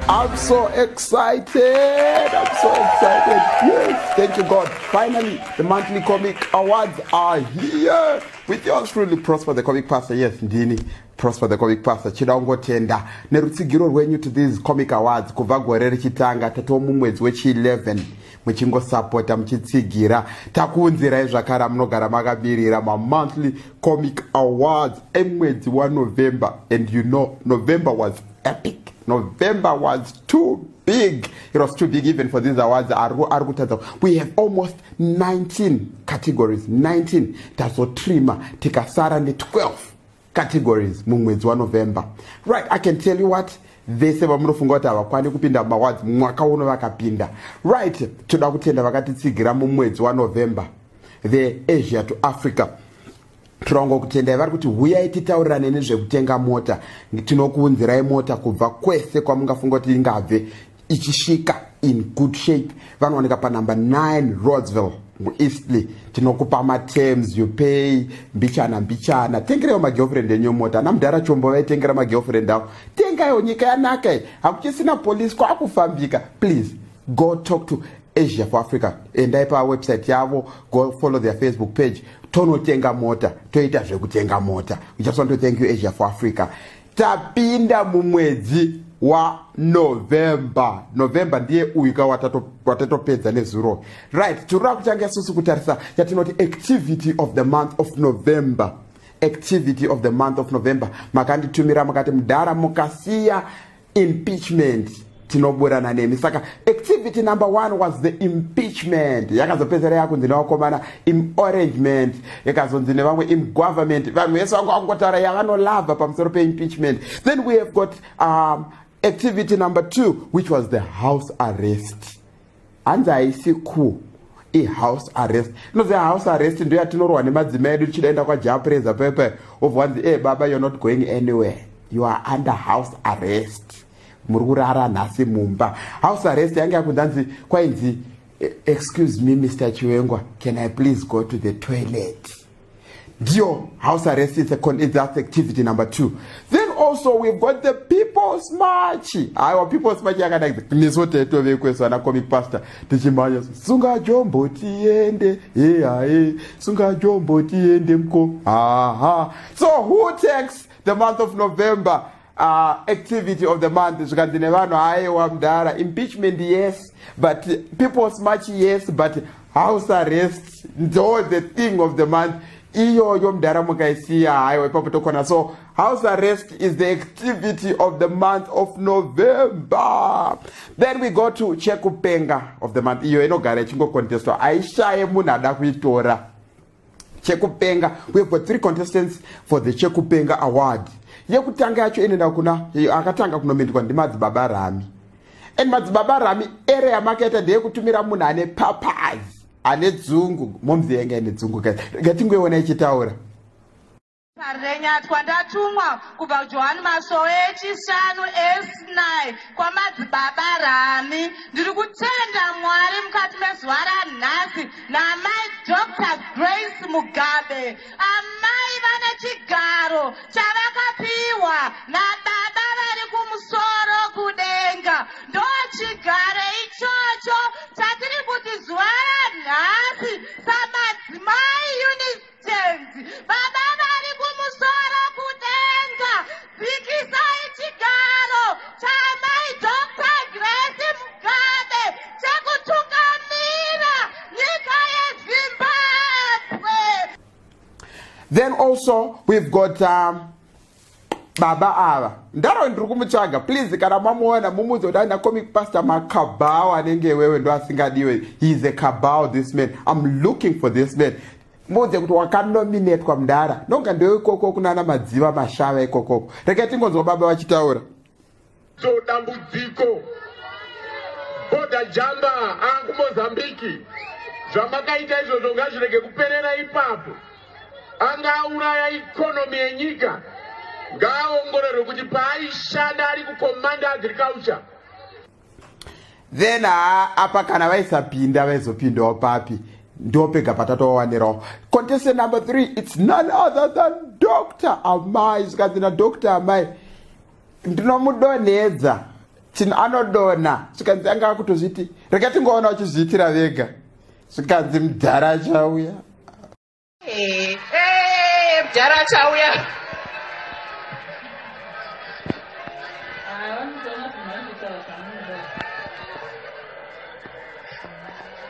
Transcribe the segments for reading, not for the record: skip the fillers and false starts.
I'm so excited. I'm so excited. Yes, thank you, God. Finally, the monthly comic awards are here. With yours truly, Prosper the Comic Pastor. Yes, ndini Prosper the Comic Pastor. Chida kungotenda nerutsigiro rwenyu to these comic awards kubva gore richitanga, tatova mumwedzi wechi11 muchingosapota, muchitsigira. Takuunzirai zvakare, munogara makabirira mamonthly comic awards emwedzi waNovember. And you know November was epic. November was too big. It was too big even for these awards. Ari kutadza. We have almost 19 categories, 19. Tazotrima tikasara ne12 categories mumwedzi waNovember. Right, I can tell you what, vese vamunofunga kuti havakwani kupinda mumawards, mwaka uno vakapinda. Right, toda kutenda vakatitsigira mumwedzi waNovember, the Asia to Africa. Toda kutendai vari kuti huyai titaurirane nezvekutenga mota. Tinokuunzirai mota kubva kwese kwamungafunga kuti ingabve, ichisvika in good shape. Vanowanika panumber 9 Rhodesville muEastlea. Tinokupa materms, you pay mbichana mbichana. Tengereiwo magirlfriend enyu mota. Ana mudhara Chombo vaitengera magirlfriend avo. Tengaiwo, nyika yanaka, hakuchisina polisi, kwakufambika. Please go talk to Asia for Africa. Endai pawebsite yavo, go follow their Facebook page. Tonotenga mota, toita zvekutenga mota. We just want to thank you, Asia for Africa. Tapinda mumwedzi waNovember. November ndiye uyu ka watatopedza nezuro. Right, tirikuda kutanga isusu kutarisa yatinoti activity of the month of November. Activity of the month of November, makanditumira mukati, "Mudhara, mukasiya impeachment tinoburana nemi." Saka activity number one was the impeachment. Yakazopedzera yakunzi nevakomana imarrangement, ikazonzi nevamwe imgovernment. Vanhu vese vanga vangotaura yavanolavha pamusoro peimpeachment. Then we have got activity number two, which was the house arrest. Hanzi haisi ku ihouse arrest. Inoziva, house arrest ndo yatinorwa nemadzimai edu tichidaenda kwaJapreza pepe, obva wanzi, "E baba, you're not going anywhere, you are under house arrest, muri kurara nhasi mumba." House arrest yange yakunzanzi kwainzi, "Excuse me, Mr Chiwengwa, can I please go to the toilet?" Ndiyo house arrest. That's activity number two. Then also we've got the People's March. Aiwa, People's March yakanaka. Nesu tetovekwesu ana Comic Pastor tichimhanya, "Sunga jombo tiende, hehae, sunga jombo tiende mko haha." So who takes the month of November activity of the month? Zvikanzi nevanhu, "Aiwa mudhara, impeachment yes, but People's March yes, but house arrest ndo the thing of the month iyoyo. Mudhara, mukaisiya, haiwa, ipapo tokona." So house arrest is the activity of the month of November. Then we go to chekupenga of the month. Iyo inogara ichingocontestwa, haishaye munhu ada kuitora. Chekupenga, we've got three contestants for the chekupenga award. Yekutanga yacho inoenda kuna akatanga kunominatwa ndiMadzibaba Rami. And Madzibaba Rami, ere yamakaita ndeyekutumira munhu ane papas, ane dzungu. Momzi yanga ine dzungu. Ngatingoiona ichitaura. Parenyatwa, ndatumwa kubva Johani Masowe echishanu S9 kwaMadzibaba Rami. Ndiri kutenda Mwari mukati mezuva ranhasi naMai Dr Grace Mugabe. Amai vane chigaro chavakapiwa nababa vari kumusoro kudenga. Ndo chigaro ichocho chatiri kuti zuva ranhasi samadzimai unitens, baba vari kumusoro kudenga, dzikisai chigaro chaMai Dr Grace Mugabe chekutungamira nyika yeZimbabwe. Then also we've got baba ava ndaro ndiri kumutsvaga. Please, kana mamuona, mumudze kuti aina Comic Pastor makabhao anenge iwewe ndo asingadiwe. He is a cabal, this man. I'm looking for this man. Muudze kuti wakanominatwa mudara, nonga ndewe ikoko kunana Madziva Mashava ikokoko. Regai tingonzwa baba vachitaura. So dambudziko, border jumper anguMozambiki, zvamakaita izvozvo ngazvirege kuperera ipapo. Angauraya economy yenyika, ngaaongororwe kuti paaishanda ari kucommand agriculture. Then ha, apa kana vaisapinda, vaizopindawo papi? Ndopega patatowanirawo contestant number three. It's none other than Dr Amai. Zvikanzi naDr Amai, "Ndinomudonhedza." Anodonha. Zvikanzi anga akutozviti rega tingoona uchizviitira vega. Zvikanzi mudhara achauya. Mudhara achauya.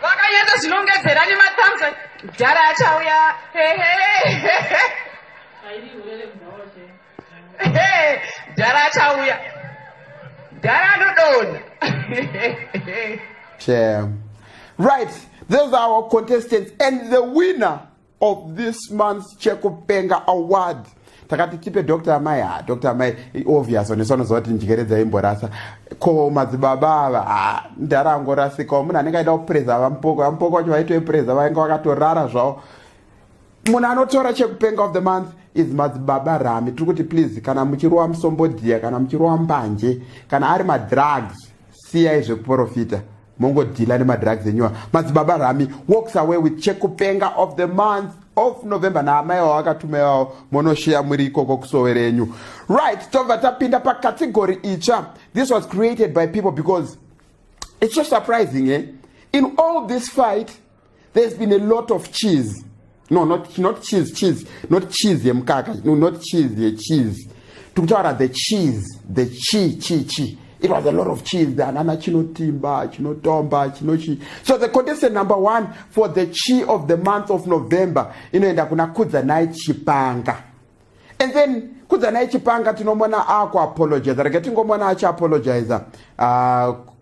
Vakanyatsa zvinongedzera nemathamsa. Mudhara achauya. Mudhara achauya. Mudhara anodonha. Shame. Right, those are our contestants and the winner of this month's Chekupenga Award. Takati tipe Dr. Amai. Ah, Dr. Amai obvious onesu anoziva kuti njere dzaimborasa. Ko madzibaba ava, ah, mudhara angorasikawo. Munhu anenge aida kupreza vaMupoko, vaMupoko vacho vaitoipreza vainge vakatorara zvavo. Munhu anotora Chekupenga of the month is Madzibaba Rami. Tiri kuti please, kana muchirova musombodhiya, kana muchirova mbanje, kana ari madrugs, siyai zvekuprofita, mongodhila nemadrugs enyuwa. Madzibaba Rami walks away with Chekupenga of the month of November naamai wavakatuma ivavo. Monosheya muri ikoko kusowe renyu. Right, tobva tapinda pacategory itsva. This was created by people because it's so surprising, eh? In all this fight there's been a lot of cheese. No, not cheese, cheese, not cheese yemukaka, no, not cheese yecheese. Tikutaura the cheese, the chi chi chi. It was a lot of cheese. Anana chinotimba, chinotomba, chinochi. So the contestant number one for the chi of the month of November inoenda kuna Kudzanai Chipanga. And then Kudzanai Chipanga tinomona akuapologiza. Rege tingomona achiapologiza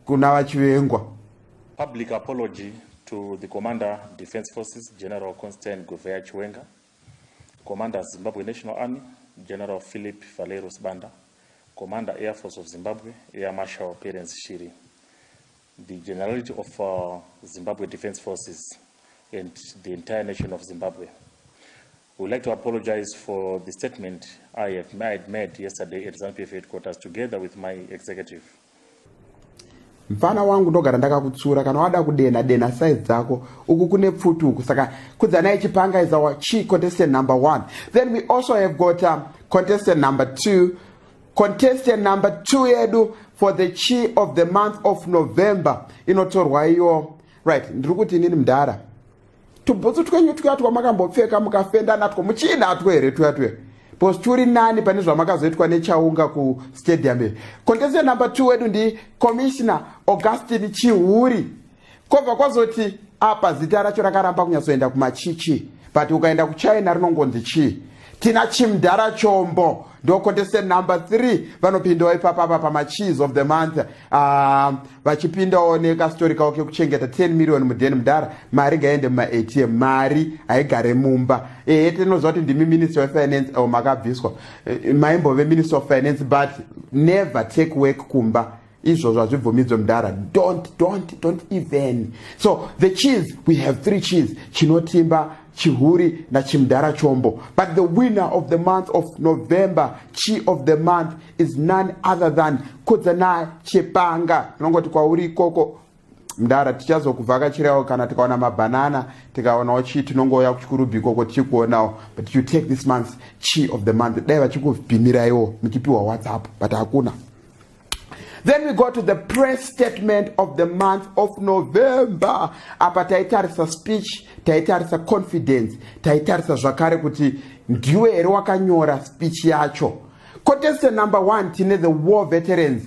kuna vaChivengwa. Public apology to the Commander Defense Forces, General Constantine Guvheya Chiwenga, Commander Zimbabwe National Army, General Philip Valeros Banda, Commander Air Force of Zimbabwe, Air Marshal Perence Shiri, the Generality of Zimbabwe Defense Forces, and the entire nation of Zimbabwe. We would like to apologize for the statement I have made yesterday at ZANU-PF headquarters together with my executive. Mfana wangu, ndogara ndakakutsura, kana wada kudena dena size dzako uku kune pfuti uku. Saka Kudzanai Chipanga is our chi contestant number one. Then we also have got contestant number two. Contestant number two yedu for the chi of the month of November inotorwa iyo. Right, ndiri kuti inini mudhara, tubhutsu twenyu tuya twamakambopfeka mukafenda natwo muchiinatwo here tuya tuya? Because turi nani pane zvamakazoitwa nechaunga kustadium iyi. Contestant number two wedu ndicommissioner Augustine Chihuri. Kwobva kwazoti apa zita racho rakaramba kunyatsoenda kumachichi, but ukaenda kuChina rinongonzi chii. Tina Chimudhara Chombo, ndo contestant number 3. Vanopindawo ipapapa pamacheese of the month, vachipindawo nekastori kavo kekuchengeta 10 million mudheni. Mudhara, mari ngaende mumaATM, mari haigare mumba. Ehe, tinoziva kuti ndimi minister wefinance o makabviswa, maimbove minister of finance, but never take work kumba. Izvozvo hazvibvumidzwe, mudhara. Don't even. So the cheese, we have three cheese: Chinotimba, Chihuri naChimudhara Chombo. But the winner of the month of November, chi of the month, is none other than Kudzanai Chipanga. Tinongoti kwauri ikoko mudhara, tichazokuvhakachirawo kana tikaona mabhanana, tikaonawo chii, tinongouya kuChikurubhi ikoko tichikuonawo. But you take this month's chi of the month. Dai vachikubhimiraiwo muchipiwa WhatsApp, but hakuna. Then we go to the press statement of the month of November. Apa taitarisa speech, taitarisa confidence, taitarisa zvakare kuti ndiwe here wakanyora speech yacho. Contestant number one tine the war veterans,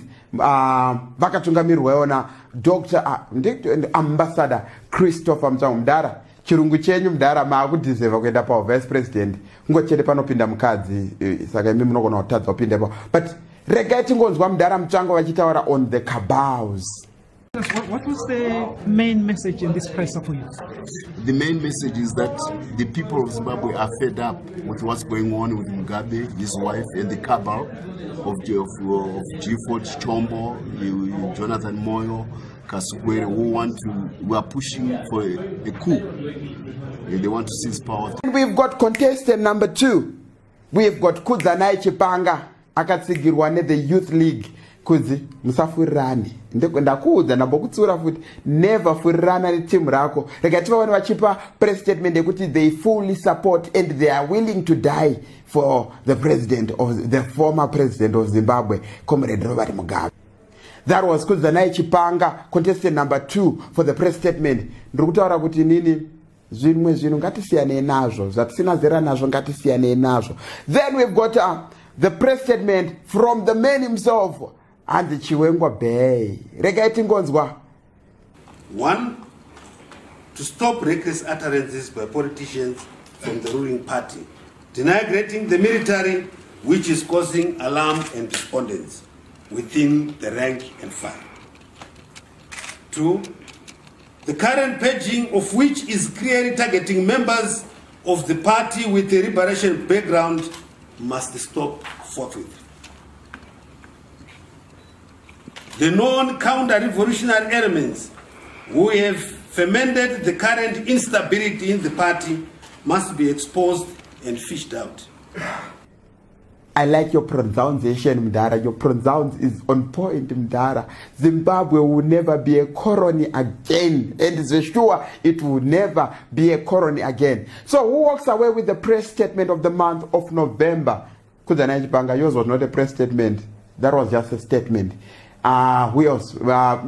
vakatungamirirwawo naDr Ambassador Christopher Mutsvango. Mudhara, chirungu chenyu mudhara, maakudhizevha kuenda pavice president. Kungochete panopinda mukadzi, saka imi munogona kutadza kupinda ipapo. But regai tingonzwa mudhara Mutsvango vachitaura on the cabals. What was the main message in this presser for you? The main message is that the people of Zimbabwe are fed up with what's going on with Mugabe, his wife, and the cabal of G4 Chombo, Jonathan Moyo, Kasukwere, who are pushing for a coup. And they want to seize power. And we've got contestant number two. We've got Kudzanai Chipanga, akatsigirwa nethe Youth League. Kudzi, musafurirane. Ndakuudza, ndambokutsiura futi, never furirana netimu rako. Rega tivaone vachipa press statement yekuti they fully support and they are willing to die for the president of the former president of Zimbabwe, Comrade Robert Mugabe. That was Kudzanai Chipanga, contestant number 2 for the press statement. Ndiri kutaura kuti nini zvimwe zvinhu ngatisiyanei nazvo, zvatisina zera nazvo ngatisiyanei nazvo. Then we've got the press statement from the man himself, hanzi Chiwengwa Bay. Regai tingonzwa. 1, to stop reckless utterances by politicians from the ruling party, denigrating the military, which is causing alarm and despondence within the rank and file. 2, the current purging of which is clearly targeting members of the party with a liberation background must stop forthwith. The known counter-revolutionary elements who have fermented the current instability in the party must be exposed and fished out. I like your pronunciation, Mdara. Your pronounce is on point, Mdara. Zimbabwe will never be a colony again. And it's sure it will never be a colony again. So who walks away with the press statement of the month of November? Kudzanai Chipanga, yours was not a press statement. That was just a statement. Who else?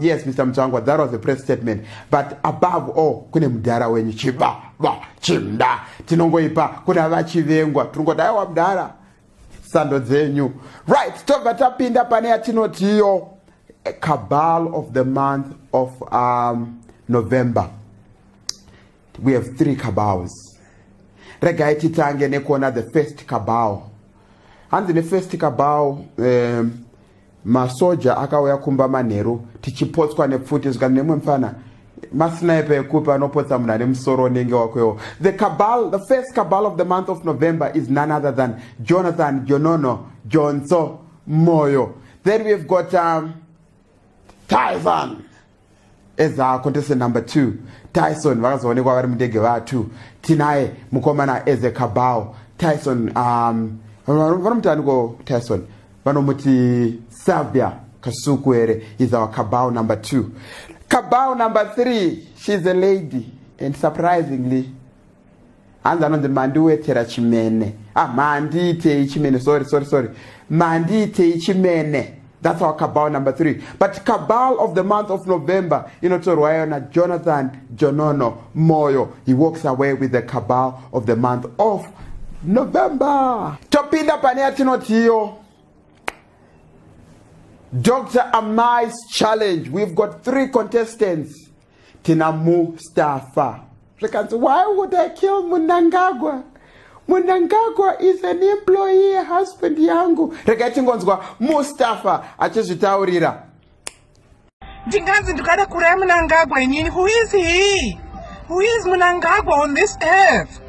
Yes, Mr. Mchangwa, that was a press statement. But above all, kune mudhara wenyu chiba, ba, chimda. Tinongoipa, kuna vachivengwa. Tinongoti, aiwa mudhara. Sando dzenyu. Right, tobva tapinda pane yatinotiyo cabal of the month of November. We have 3 cabals. Regai titange nekuona the first cabal. Hanzi ne first cabal, masoja akauya kumba manheru tichipotswa nepfuti zvikani nemwe mufana masniper ekupi anopotsa munhu ane musoro unenge wakwewo. The cabal, the first cabal of the month of November is none other than Jonathan Jonono Jonso Moyo. Then we've got Tyson as our contestant number 2. Tyson vakazoonekwa vari mundege va2. Tinaye mukomana as a cabal. Tyson vanomuti aniko Tyson? Vanomuti Savia Kasukuwere is our cabal number 2. Cabal number 3, she's a lady, and surprisingly, hanzi anonzi Mandiwetera Chimene. Mandiitei Chimene, sorry. Mandiitei Chimene. That's our cabal number 3. But cabal of the month of November, inotorwa na Jonathan Jonono Moyo. He walks away with the cabal of the month of November. Topinda pane yatinotiyo Dr. Amai's challenge. We've got 3 contestants. Tina Mustafa. Why would I kill Mnangagwa? Mnangagwa is an employee, husband yangu. Regai tingonzwa Mustafa achizvitaurira. Ndinganzi ndikada kuraya Mnangagwa inini. Who is he? Who is Mnangagwa on this earth?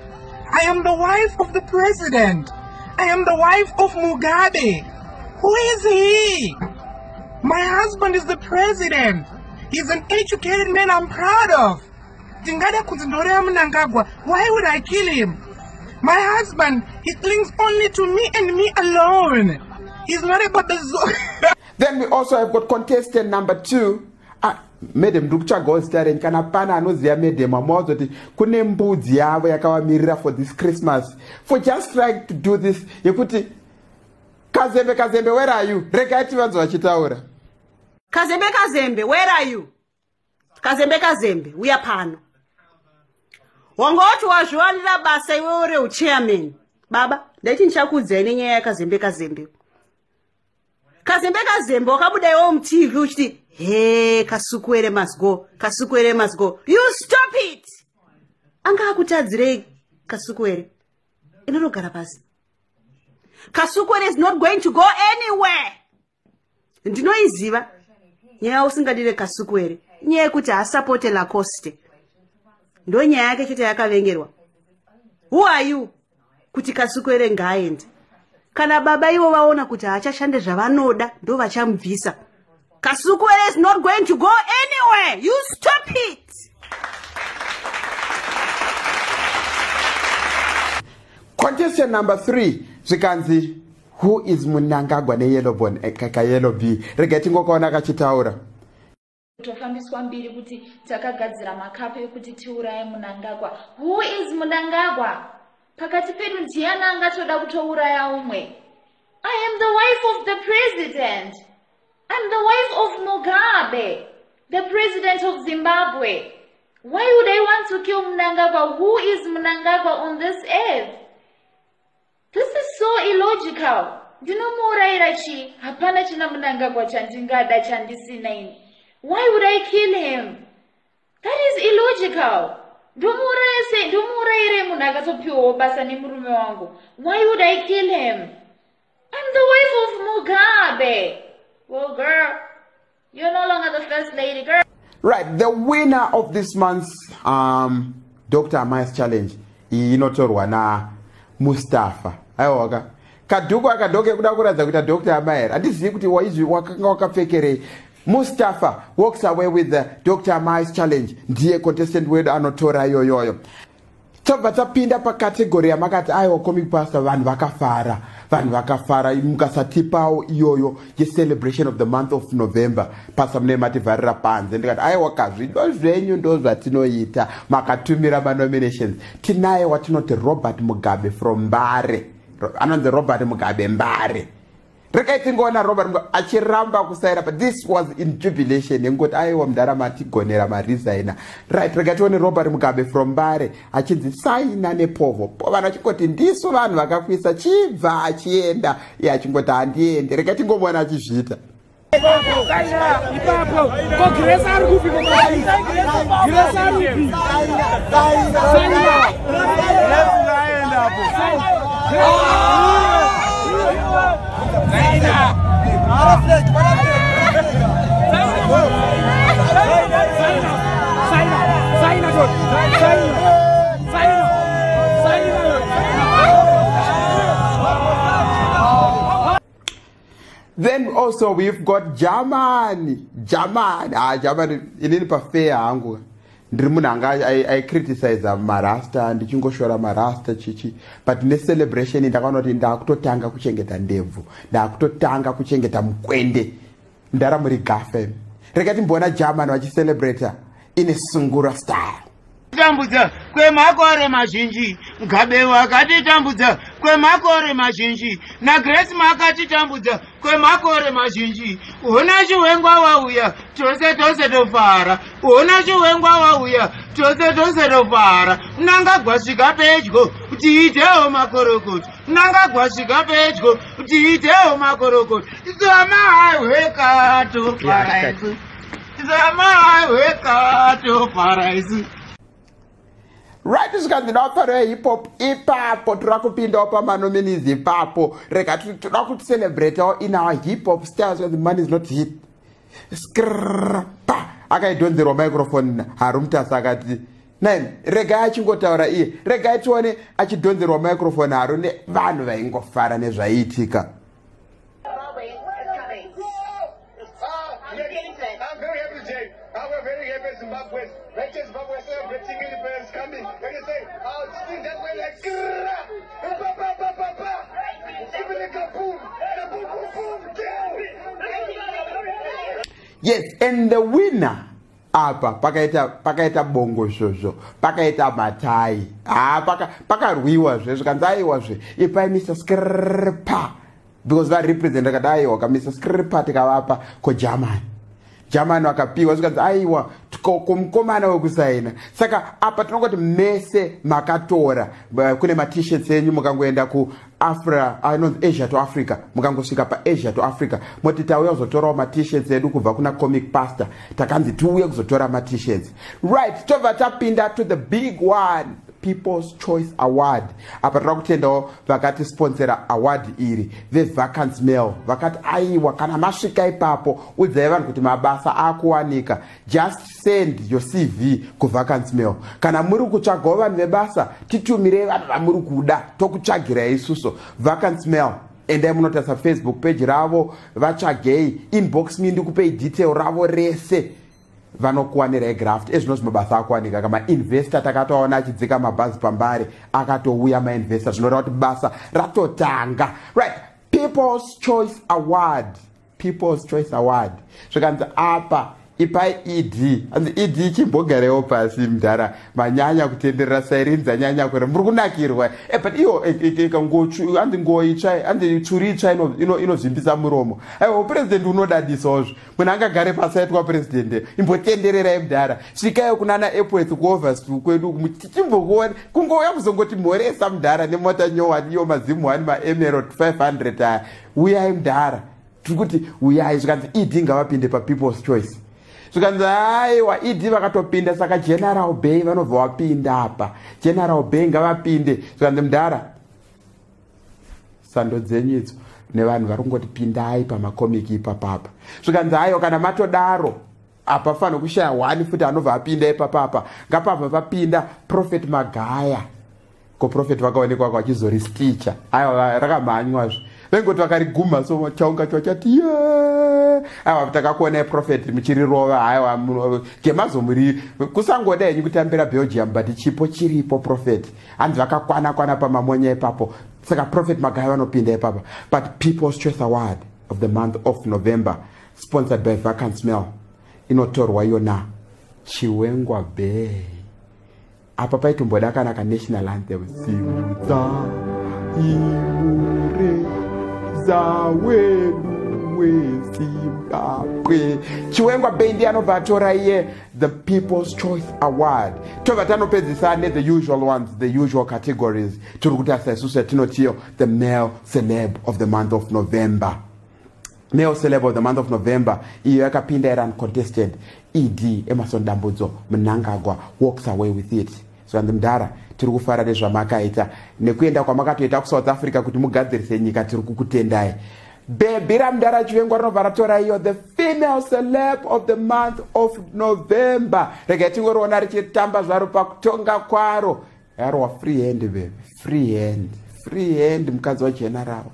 I am the wife of the president. I am the wife of Mugabe. Who is he? My husband is the president. He's an educated man I'm proud of. Why would I kill him? My husband, he clings only to me and me alone. He's not about the zoo. Then we also have got contestant number 2. Madam ndiri kutsvagawo zita renyu kana pana anoziva madam amaudza kuti kune mbudzi yavo yakavamirira for this Christmas. For just trying to do this yekuti Kazembe, Kazembe, where are you? Regai tivanzwe vachitaura. Kazembe, Kazembe, where are you? Kazembe, Kazembe, uya pano. Wangoti wazviwanira basa iwewe reuchairman. Baba, ndaiti ndichakuudzai nenyaya yaKazembe, Kazembe. Kazembe, Kazembe, wakabuda iwewe muTV uchiti, hey, Kasukuwere must go, Kasukuwere must go. You stop it! Anga akutadzirei Kasukuwere. Inonogara pasi. Kasukuwere is not going to go anywhere. Ndinoiziva nyaya usingadire Kasukuwere. Nyaya yekuti haasapote Lacoste. Ndo nyaya yake chete yakavengerwa. Who are you? Kuti Kasukuwere ngaaende. Kana baba ivo vaona kuti haachashande zvavanoda ndo vachamubvisa. Kasukuwere is not going to go anywhere. You stop it. Contestant number 3, zvikanzi, who is Mnangagwa neyellow bone, kaka yellow b. Regai tingokaona kachitaura. Tofambiswa mbiri kuti takagadzira makapu ekuti tiuraye Mnangagwa. Who is Mnangagwa? Pakati pedu ndiani angatoda kutouraya umwe? I am the wife of the president. I'm the wife of Mugabe, the president of Zimbabwe. Why would I want to kill Mnangagwa? Who is Mnangagwa on this earth? This is so illogical. Ndinomuurayira chii? Hapana china Mnangagwa chandingada chandisina ini. Why would I kill him? That is illogical. Ndomuuraya sei? Ndomuurayirei munhu akatopiwawo basa nemurume wangu? Why would I kill him? I'm the wife of Mugabe. Well, girl, you're no longer the first lady, girl. Right, the winner of this month's Dr. Amai's challenge iyi inotorwa naMustafa. Aiwaka kadhuku akadhoke kuda kuratidza kuita Dr. Amai here? Handizivi kuti waizvi wakanga wakapfekerei. Mustafa walks away with the Dr. Amai's challenge. Ndiye contestant wedu anotora iyoyoyo. Tobva tapinda pacategory yamakati, "Aiwa, Comic Pastor, vanhu vakafara, vanhu vakafara mukasatipawo iyoyo yecelebration of the month of November. Pastor, mune mativharira panze." Ndikati, "Aiwa, kazvido zvenyu ndo zvatinoita." Makatumira manominations. Tinaye watinoti Robert Mugabe from Mbare. Anonzi Robert Mugabe, Mbare. Regai tingoona Robert Mugabe achiramba kusaina, but this was in jubilation yengoti, "Aiwa, mudara, matigonera, maresigna." Right, regai tione Robert Mugabe from Mbare achinzi saina nepovho. Vanhu vachingoti, "Ndisu vanhu vakakuisa, chibva." Achienda iye achingoti, "Handiende." Regai tingomuona achizviita. Ipapo ko Grace ari kupi? Ko Grace ari kupi? Saina. Saina. Saina, saina, saina, saina, saina. Then also we've got Germany. Germany, ah, Germany. Inini pafair hangu ndiri munhu anga aicriticiza marasta, ndichingoshora marasta chichi, but necelebration ndakaona kuti ndakutotanga kuchengeta ndebvu, ndakutotanga kuchengeta mukwende. Ndara muri gafe. Rega timboona Germany vachicelebrata ine sungura style. Tambudza kwemakore mazhinji, Mugabe wakatitambudza kwemakore mazhinji, naGrace makatitambudza kwemakore mazhinji. Ona Chiwengwa wauya, tose tose tofara. Ona Chiwengwa wauya, tose tose tofara. Mnangagwa, svika pedyo tiitewo makorokoto. Mnangagwa, svika pedyo tiitewo makorokoto. Zamahweka tofara isu, zamahweka tofara isu. Right, zvikanzi ndavafaro yehip hop ipapo. Toda kupindawo pamanominees ipapo. Rega toda kucelebratawo in our hip hop styles. The man is not hit skrpa. Akaidhonzerwa microphone Harumutasa akati nine. Regai achingotaura iye. Regai tione achidhonzerwa microphone Haru nevanhu vaingofara nezvaiitika. I'm very happy today. We're very happy, Zimbabwe. Right here, Zimbabwe celebrating independence coming. And you say, oh, sing that way like, "Grrrr, pa, pa, pa, pa, pa." Even the kaboom, kaboom, boom, boom, down. Yes, and the winner apa pakaita bongo zvozvo, pakaita matai. Ha, pakarwiwa zve, zvikanzi, "Aiwazve, ipai Mr Skrpa," because varepresent. Akati, "Aiwa ka, Mr Skrpa tikavapa kuGermany." Germany vakapiwa. Zvikanzi, "Aiwa, kumukomana wekusaina." Saka apa tinongoti mese makatora kune maT-shirts enyu. Mukangoenda kuafra anonzi Asia to Africa, mukangosvika paAsia to Africa, moti, "Tauya kuzotorawo maT-shirts edu kubva kuna Comic Pastor, takanzi tiuye kuzotora maT-shirts." Right, tobva tapinda to the big one, People's Choice Award. Apa toda kutendawo vakatisponsera award iri, veVacance Mail. Vakati, "Aiwa, kana masvika ipapo, udzai vanhu kuti mabasa akuwanika. Just send your CV kuVacance Mail. Kana muri kutsvagawo vanhu vebasa, titumirei vanhu vamuri kuda, tokutsvagirai isusu." Vacance Mail, endai munotarisa Facebook page ravo, vatsvagei, inbox me, ndikupei detail ravo rese. Vanokuwanirai graft. Ezvinozvi mabasa akuwanika. Kamainvestor takatoaona achidzika mabhazi pambare, akatouya mainvestor. Zvinoreva kuti basa ratotanga. Right, People's Choice Award, People's Choice Award. Zvikanzi apa Ipai ED, anzi ED chimbogarewo pasi mudhara, manyanya kutenderera sairini dzanyanya kure, muri kunakirwa. But iyo anzi nguo itsva, anzi tsuri itsva inozvimbisa muromo. Aiwa, purezidendi unodadisawozvo, munhu angagare pasi aitwa purezidendi. Imbotendererai mudhara, svikaiwo kunana Epworth kuOverspill kwedu, tichimbokuona kungouya kuzongoti mhoresa mudhara nemota nyowani iyo, mazimu 1 maemerald 500 aya. Uyai mudhara, tiri kuti uyai. Zvikanzi ED ngavapinde paPeople's Choice. Zvikanzi aiwa, ED vakatopinda, saka General Bay vanobva vapinda apa. General Bay ngavapinde. Zvikanzi mudhara, sando dzenyu idzo nevanhu vari kungoti pindai pamakomiki ipapapa. Zvikanzi aiwa, kana matodaro apa fanira kushaya one futi anobva apinda ipapapa, ngapabva papinda Prophet Magaya. Ko Prophet vakaonekwa vachizoristicha, aiwa, rakamhanywazve, vaingoti vakariguma so chaunga cho chati ye. Aiwa, takakuonai Prophet muchirirova. Aiwa, gemazomuri kusangoda henyu kutambira Belgium, but chipo chiripo. Prophet hanzi vakakwana kwana pamamonya ipapo, saka Prophet Magaya vanopinda ipapa. But People's Choice Award of the month of November, sponsored by Vacant Smell, inotorwa yona Chiwengwa Bay. Apa paitomboda kana kanational anthem, simudza imureza wedu weZimbabwe. Chiwengwa Bay ndiye anobva atora iye the People's Choice Award. Tobva tanopedzisa nethe usual ones, the usual categories. Tiri kutarisa isusu yatinotiyo the male celeb of the month of November. Male celeb of the month of November iyo yakapinda iri uncontested. ED Emerson Dambudzo Mnangagwa walks away with it. So andi mudhara, tiri kufara nezvamakaita nekuenda kwamakatoita kuSouth Africa kuti mugadzirise nyika, tiri kukutendai. Bhebhi ramudhara Chivengwa rinobva ratora iyo the female celeb of the month of November. Regai tingoriona richitamba zvaro pakutonga kwaro. Yarwa free hand, baby, free hand, free hand, mukadzi wageneral,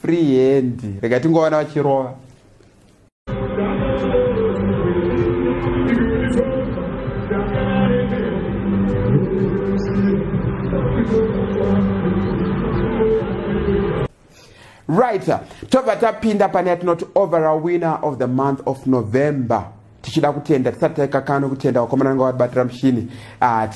free hand. Regai tingoona vachirova. Right, tobva tapinda pane yatinoti overall winner of the month of November. Tichida kutenda, tisati taikakano kutenda vakomana vange vatibatira mushini,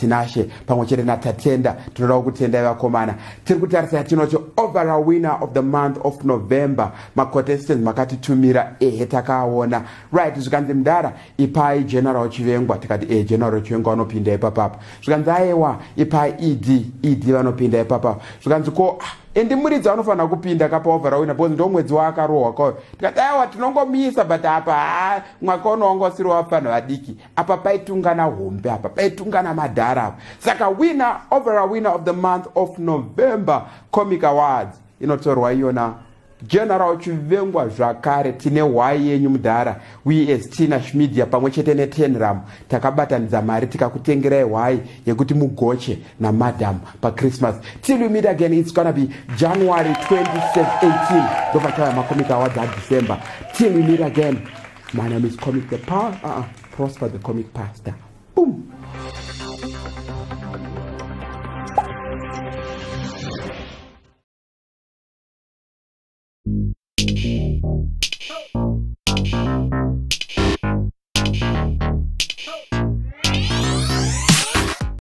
Tinashe pamwe chete naTatenda, tinoda kukutendai vakomana. Tiri kutarisa yatinoti overall winner of the month of November. Macontestants makatitumira, ehe, takaaona. Right, zvikanzi mudara ipai General Chivengwa, tikati ehe, General Chivengwa vanopinda ipapapa. Zvikanzi aiwa, ipai ED, ED vanopinda ipapapa. Zvikanzi ko endi muridzi anofanira kupinda kapa overall winner because ndo mwedzi waakarohwa kwayo. Tikati aiwa, tinongomisa, but apa ha, mwaka uno wanga usiri wavanhu vadiki apa, paitungana hombe apa, paitungana madhara apa. Saka winner, overall winner of the month of November Comic Awards inotorwa iyona General Chivengwa zvakare. Tine hwai yenyu mudhara. We as Tinash Media pamwe chete neTenram takabatanidza mari tikakutengerai hwai yekuti mugoche namadam paChristmas. Till we meet again, it's gonna be January 2018, ndopachauya macomic awards aDecember. Till we meet again, my name is Comic the Power, Prosper the Comic Pastor. Boom.